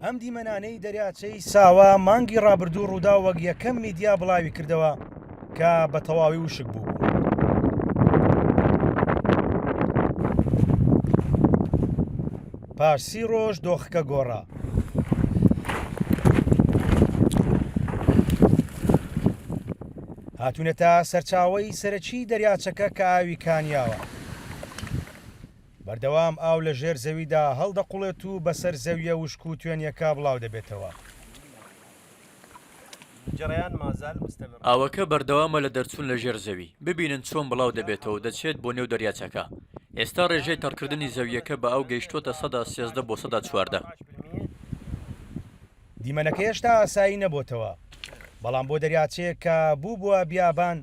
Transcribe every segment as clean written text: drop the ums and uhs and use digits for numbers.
ئەم دیمەنانەی دەریاچەی ساوە مانگی ڕابردوو ڕووداو وەک یەکەم میدیا بڵاوی کردەوە کە بە تەواوی وشک بوو. پاش سی ڕۆژ دۆخەکە گۆڕا. هاتوونەتە سەرچاوەی سەرەکی دەریاچەکە کە ئاوی کانیاوە. بەردەوام ئاو لە ژێر زەویدا هەڵدەقوڵێت و بەسەر زەوییە وشک و توێنییەکە بڵاودەبێتەوە. ئاوەکە بەردەوامە لە دەرچوون لە ژێر زەوی، ببینن چۆن بڵاو دەبێتەوە و دەچێت بۆ نێو دەریاچەکە. ئێستا ڕێژەی تەڕکردنی زەوییەکە بە ئاو گەیشتووەتە 13% بۆ 14%. دیمەنەکە هێشتا ئاسایی نەبۆتەوە، بەڵام بۆ دەریاچەیەک کە بووبووە بیابان،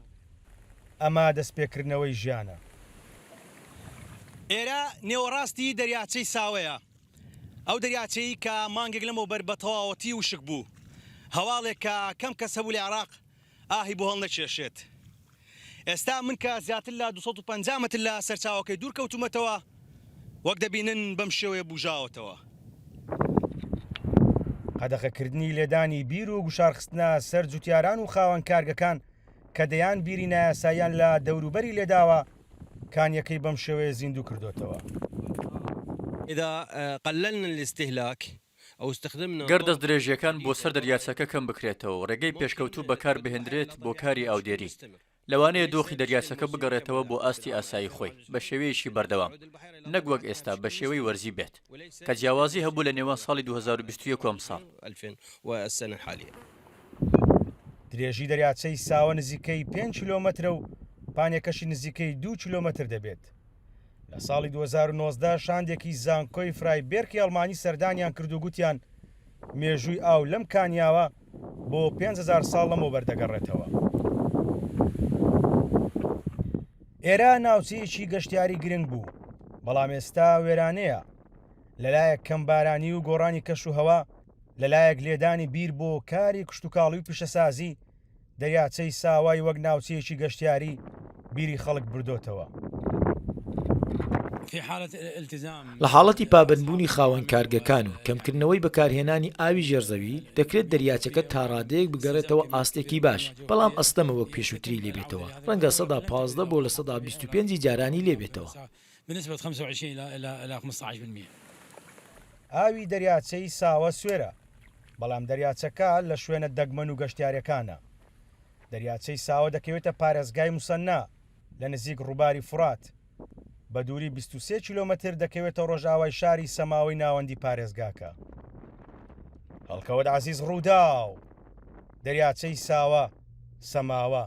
ئەمە دەستپێکردنەوەی ژیانە. ئێرە نێوەڕاستی دەریاچەی ساوەیە، ئەو دەریاچەی کە مانگێک لەمەوبەر بە تەواوەتی وشک بوو، هەواڵێک کە کەم کەس هەبوو لە عێراق ئاهی بۆ هەڵنەکێشێت. ئێستا من کە زیاتر لە 250 مەتر لە سەرچاوەکەی دوور کەوتوومەتەوە، وەک دەبینن بەم شێوەیە بوژاوەتەوە. قەدەغەکردنی لێدانی بیر و گوشارخستنە سەر جوتیاران و خاوەن کارگەکان کە دەیان بیری نایاساییان لە دەوروبەری لێداوە، کانیەکەی بەم شێوەیە زیندوو کردۆتەوە. گەر دەستدرێژییەکان بۆ سەر دەریاچەکە کەم بکرێتەوە و ڕێگەی پێشکەوتوو بەکار بهێندرێت بۆ کاری ئاودێری، لەوانەیە دۆخی دەریاچەکە بگەڕێتەوە بۆ ئاستی ئاسایی خۆی بە شێوەیەکی بەردەوام، نەک وەک ئێستا بە شێوەی وەرزی بێت، کە جیاوازی هەبوو لە نێوان ساڵی 2021 و ئەمساڵ. درێژی دەریاچەی ساوە نزیکەی پێنج کیلۆمەترە و پانیەکەشی نزیکەی دوو کیلۆمەتر دەبێت. لە ساڵی 2019 شاندێکی زانکۆی فرایبێرکی ئەڵمانی سەردانیان کرد و گوتیان مێژووی ئاو لەم کانیاوە بۆ 5000 ساڵ لەمەوبەر دەگەڕێتەوە. ئێرە ناوچەیەکی گەشتیاری گرنگ بوو، بەڵام ئێستا وێرانەیە. لەلایەک کەمبارانی و گۆڕانی کەش و هەوا، لەلایەک لێدانی بیر بۆ کاری کشتوکاڵی و پیشەسازی، دەریاچەی ساوای وەک ناوچەیەکی گەشتیاری بیری خەڵک بردۆتەوە. لە حاڵەتی پابەندبوونی خاوەن کارگەکان و کەمکردنەوەی بەکارهێنانی ئاوی ژێرزەوی، دەکرێت دەریاچەکە تاڕادەیەک بگەڕێتەوە ئاستێکی باش، بەڵام ئەستەمە وەک پێشووتری لێبێتەوە، ڕەنگە 15% بۆ 25% ی جارانی لێبێتەوە. بنسبە 25 الى 15%. ئاوی دەریاچەی ساوە سوێرە، بەڵام دەریاچەکە لە شوێنە دەگمەن و گەشتیاریەکانە. دەریاچەی ساوە دەکەوێتە پارێزگای موسەننا لە نزیک ڕووباری فورات. بە دووری 23 کیلۆمەتر دەکەوێتە ڕۆژئاوای شاری سەماوەی ناوەندی پارێزگاکە. هەڵکەوت عەزیز ڕووداو، دەریاچەی ساوە، سەماوە.